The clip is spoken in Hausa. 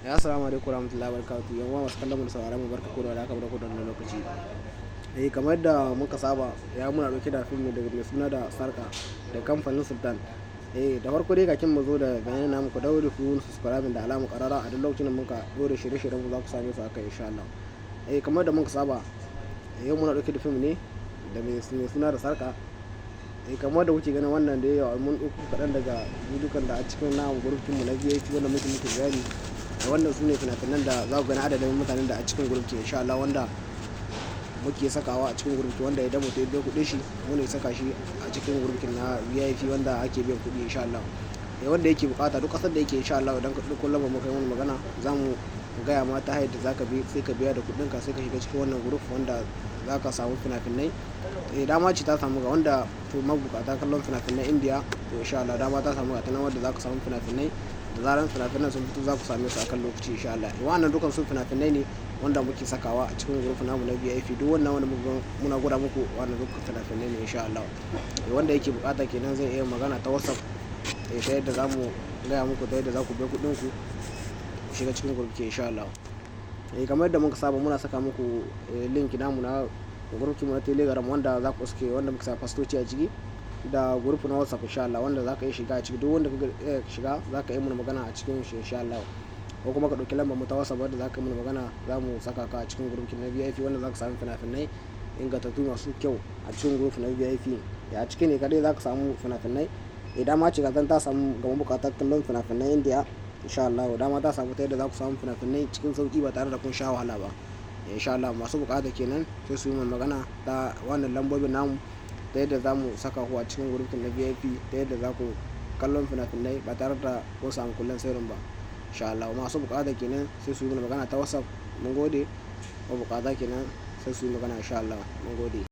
Assalamu alaikum warahmatullahi wabarakatuh. Yan uwa masu kallon mu da sauraron mu, barka ku da warhaka, barka ku da wannan lokaci. Kamar yadda muka saba, ya muna dauke da fim ne daga mai suna da Sarka da kamfanin Sultan. Da farko dai, kakin mu zo da bayanan namu, ku daure ku subscribe da alamar karara. A duk lokacin da muka dore shirye-shiryen mu, za ku same su akai insha Allah. Kamar yadda muka saba, yau muna dauke da fim ne da mai suna da Sarka. Kamar da kuke ganin wannan da yawa, mun ɗauko kaɗan daga bidiyon da a cikin namu group mu na VIP wanda muke muku bayani da wannan. Su ne fina-finan da za ku gani, adadin mutanen da a cikin group insha Allah, wanda muke sakawa a cikin group, wanda idan mutum ya biya kuɗin shi, mu ne saka shi a cikin group na VIP wanda ake biyan kuɗi insha Allah. Wanda yake bukata, duk ƙasar da yake insha Allah, idan ka ɗauko lambar mu kai wani magana, za mu gaya ma ta hanyar da zaka bi, sai ka biya da kuɗin ka, sai ka shiga cikin wannan group wanda za ka samu fina-finai. Dama ce ta samu ga wanda to mabukata kallon fina-finan Indiya. To insha Allah dama ta samu ga ta nan wanda za ka samu fina-finai. Da zaran fina-finan sun fito, za ku same su akan lokaci insha Allah. Wa'annan dukan su fina-finai ne wanda muke sakawa a cikin group namu na VIP. Duk wannan wanda muna gwada muku, wannan dukkan fina-finai ne insha Allah. Wanda yake bukata kenan zai iya magana ta WhatsApp, ta yadda za mu gaya muku ta yadda za ku biya kuɗin ku shiga cikin group ke insha Allah. Kamar yadda muka saba, muna saka muku link namu na group mu na Telegram wanda za ku suke wanda muka sa fastoci a ciki, da group na WhatsApp insha Allah, wanda za ka iya shiga a ciki. Duk wanda ka shiga, za ka yi mana magana a cikin shi insha Allah, ko kuma ka ɗauki lambar mu ta WhatsApp wanda za ka yi mana magana, za mu saka ka a cikin group na VIP wanda za ka samu fina-finai ingantattu masu kyau a cikin group na VIP. A ciki ne kadai za ka samu fina-finai. Idan ma ce ta samu ga mabukatar kallon fina-finan Indiya insha Allah, dama ta samu ta yadda za ku samu fina-finai cikin sauki ba tare da kun sha wahala ba insha Allah. Masu bukata kenan sai su yi mana magana ta wannan lambobin namu, ta yadda za mu saka ku a cikin group na VIP, ta yadda za ku kallon fina-finai ba tare da kun samu kullun sirrin ba insha Allah. Masu bukata kenan sai su yi mana magana ta WhatsApp. Mun gode. Mabukata kenan sai su yi magana insha Allah. Mun gode.